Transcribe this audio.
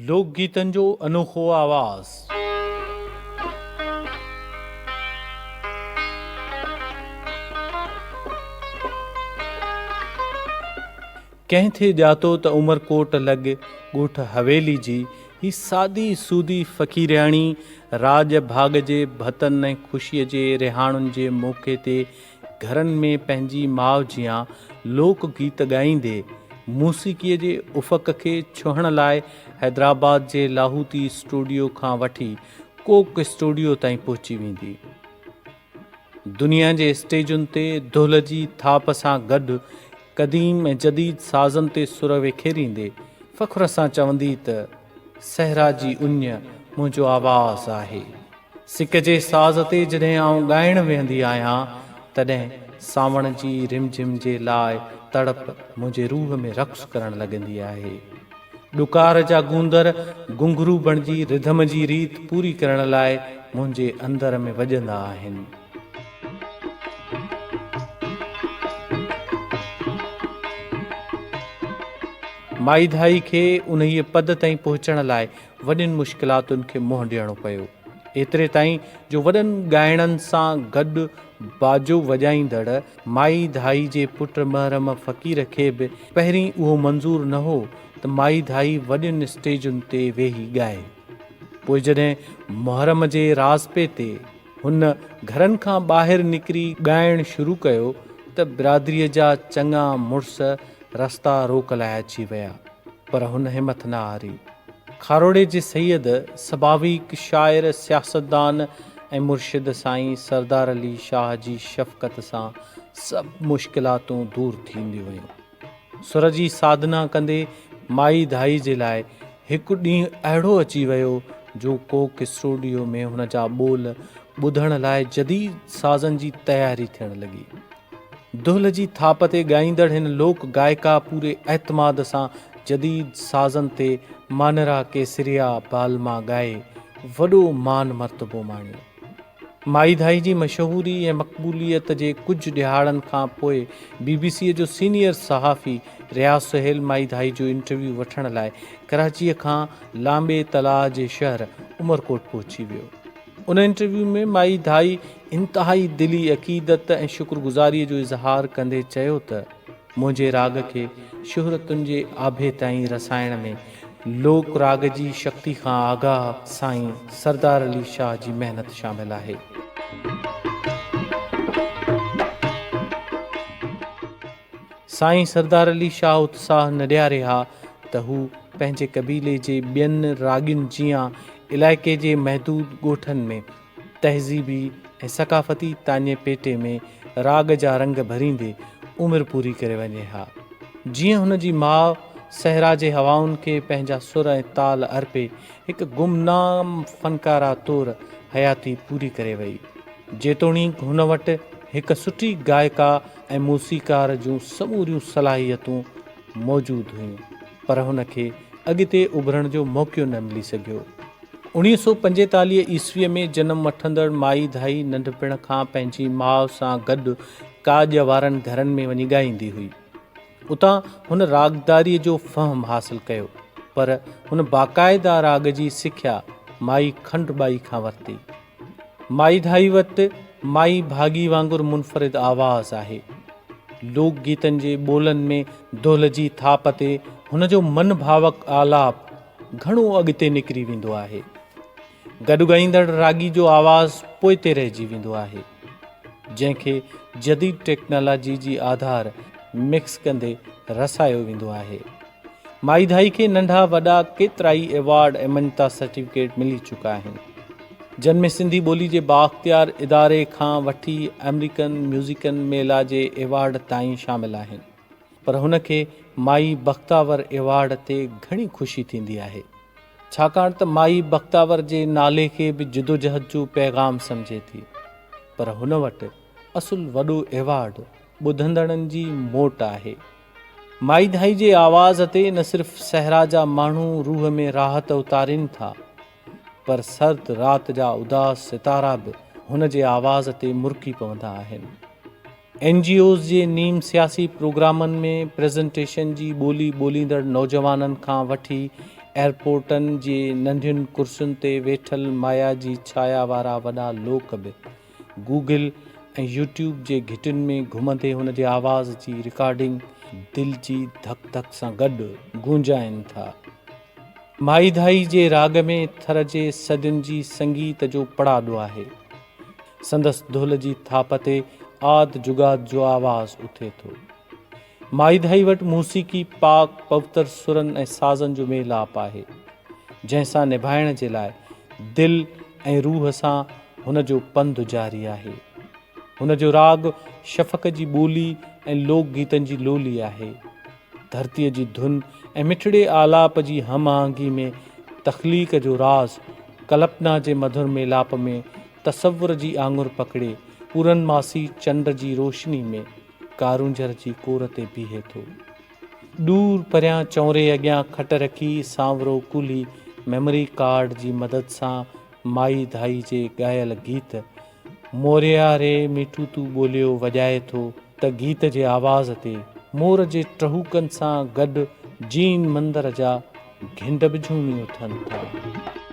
لوڪ گيتن جو انوکو آواز. ڪنهن ٿي ڄاتو ته عمرڪوٽ لڳ ڳوٺ حويلي جي هي سادي سودي فقيرياڻي راڄ ڀاڳ جي ڀتن ۽ خوشيء جي رهاڻن جي موقعي تي گهرن ۾ پنهنجي ماء جيان لوڪ گيت ڳائيندي موسيقيء جي افق کي ڇهڻ لاء حيدرآباد جي لاهوتي اسٽوڊيو کان وٺي ڪوڪ اسٽوڊيو تائين پهچي ويندي. دنيا جي اسٽيجن تي دهل جي ٿاپ سان گڏ قديم ۽ جديد سازن تي سر وکيريندي فخر سان چوندي ته صحرا جي اڃ منهنجو آواز آهي. سڪ جي ساز تي جڏهن آئون ڳائڻ ويهندي آهيان تڏهن سانوڻ جي رمجھم جي لاء تڙپ منهنجي روح ۾ رقص ڪرڻ لڳندي آهي. ڏڪار جا گوندر گهنگهرو بڻجي رڌم جي ريت پوري ڪرڻ لاء منهنجي اندر ۾ وڄندا آهن. مائي ڌائي کي انهيء پد تائين پهچڻ لاء وڏين مشڪلاتن کي منهن ڏيڻو پيو. ايتري تائين جو وڏن ڳائڻن سان گڏ باجو وڄائيندڙ مائي ڌائي جي پٽ محرم فقير کي به پهرين اهو منظور نه هو ته مائي ڌائي وڏين اسٽيجن تي ويهي ڳائي. پوء جڏهن محرم جي راضپي تي هن گهرن کان ٻاهر نڪري ڳائڻ شروع ڪيو ته برادريء جا چڱا مڙس رستا روڪ لاء اچي ويا پر هن همٿ نه هاري. کاروڙي جي سيد، سڀاويڪ شاعر، سياستدان ۽ مرشد سائين سردار علي شاهه جي شفقت سان سڀ مشڪلاتون دور ٿينديون ويون. سر جي ساڌنا ڪندي مائي ڌائي جي لاء هڪ ڏينهن اهڙو اچي ويو جو ڪوڪ اسٽوڊيو ۾ هن جا ٻول ٻڌڻ لاء جديد سازن جي تياري ٿيڻ لڳي. دهل جي ٿاپ تي ڳائيندڙ هن لوڪ گائڪا پوري اعتماد سان جديد سازن تي مانرا ڪيسريا بالما ڳائي وڏو مان مرتبو ماڻيو. مائي ڌائي جي مشهوري ۽ مقبوليت جي ڪجهه ڏهاڙن کان پوء بي بي سيء جو سينيئر صحافي رياض سهيل مائي ڌائي جو انٽرويو وٺڻ لاء ڪراچيء کان لانٻي تلاء جي شهر عمرڪوٽ پهچي ويو. ان انٽرويو ۾ مائي ڌائي انتهائي دلي عقيدت ۽ شڪرگذاريء جو اظهار ڪندي چيو ته منهنجي راڳ کي شهرتن جي آڀي تائين رسائڻ ۾ لوڪ راڳ جي شڪتي کان آگاهه سائين سردار علي شاهه جي محنت شامل آهي. سائين سردار علي شاهه اتساهه نه ڏياري ها ته هو پنهنجي قبيلي جي ٻين راڳين جيان علائقي جي محدود ڳوٺن ۾ تهذيبي ۽ ثقافتي تاڃي پيٽي ۾ راڳ جا رنگ ڀريندي عمر پوري ڪري وڃي ها. جيئن هن جي ماء صحرا جي هوائن کي پنهنجا سر ۽ تال ارپي هڪ گمنام فنڪاره طور حياتي پوري ڪري وئي. جيتوڻيڪ هن وٽ هڪ سٺي گائڪا ۽ موسيقار جون سموريون صلاحيتون موجود هيون، پر هن کي اڳتي اڀرڻ جو موقعو نه ملي سگهيو. 1945 عيسويء ۾ جنم وٺندڙ مائي ڌائي ننڍپڻ کان پنهنجي ماء سان گڏ ڪاڄ وارن گهرن ۾ وڃي ڳائيندي هئي. اتان هن راڳداريء جو فهم حاصل ڪيو، پر هن باقاعده راڳ جي سکيا مائي کنڊ ٻائي کان ورتي. مائي ڌائي وٽ مائي ڀاڳي وانگر منفرد آواز آهي. لوڪ گيتن جي ٻولن ۾ دهل جي ٿاپ تي هن جو من ڀاوڪ آلاپ گهڻو اڳتي نڪري ويندو آهي. گڏ ڳائيندڙ راڳي جو آواز پوئتي رهجي ويندو آهي. جنهن کي جديد ٽيڪنالاجي جي آڌار مڪس ڪندي رسايو ويندو آهي. مائي ڌائي کي ننڍا وڏا ڪيترائي ايوارڊ ۽ مڃتا سرٽيفڪيٽ ملي چڪا آهن، جن ۾ سنڌي ٻولي جي بااختيار اداري کان وٺي آمريڪن ميوزيڪن ميلا جي ايوارڊ تائين شامل آهن، پر هن کي مائي بختاور ايوارڊ تي گهڻي خوشي ٿيندي آهي، ڇاڪاڻ ته مائي بختاور جي نالي کي به جدوجهد جو پيغام سمجهي ٿي، پر هن وٽ اصل وڏو ايوارڊ ٻڌندڙن جي موٽ آهي. مائي ڌائي جي آواز تي نه صرف صحرا جا ماڻهو روح ۾ راحت اتارين ٿا، پر سرد رات جا اداس ستارا به هن جي آواز تي مرڪي پوندا آهن. اين جي اوز جي نيم سياسي پروگرامن ۾ پريزنٽيشن جي ٻولي ٻوليندڙ نوجوانن کان وٺي ايئرپورٽن جي ننڍين ڪرسين تي ويٺل مايا جي ڇايا وارا وڏا لوڪ به گوگل ۽ يوٽيوب جي گهٽين ۾ گهمندي هن جي آواز جي رڪارڊنگ دل جي ڌڪ ڌڪ سان گڏ گونجائين ٿا. مائي ڌائي جي راڳ ۾ ٿر جي صدين جي سنگيت جو پڙاڏو آهي. سندس دهل جي ٿاپ تي آد جڳاد جو آواز اٿي ٿو. مائي ڌائي وٽ موسيقي پاڪ پوتر سرن ۽ سازن جو ميلاپ آهي، جنهن سان نڀائڻ جي لاء دل ۽ روح سان هن جو پنڌ جاري آهي. هن جو راڳ شفق جي ٻولي ۽ لوڪ گيتن جي لولي آهي. ڌرتيء جي ڌن ۽ مٺڙي آلاپ جي هم آهنگي ۾ تخليق جو راز ڪلپنا جي مڌر ميلاپ ۾ تصور جي آڱر پڪڙي پورنماسي چنڊ جي روشني ۾ ڪارونجهر جي ڪور تي بيهي ٿو. ڏور پريان چؤنري اڳيان کٽ رکي سانورو ڪولهي ميموري ڪارڊ جي مدد سان مائي ڌائي جي ڳايل گيت موريا ري ميٺو تون ٻوليو وڄائي ٿو ته گيت جي آواز تي مور جي ٽهوڪن سان گڏ جين مندر جا گهنڊ به جهومي اٿن ٿا.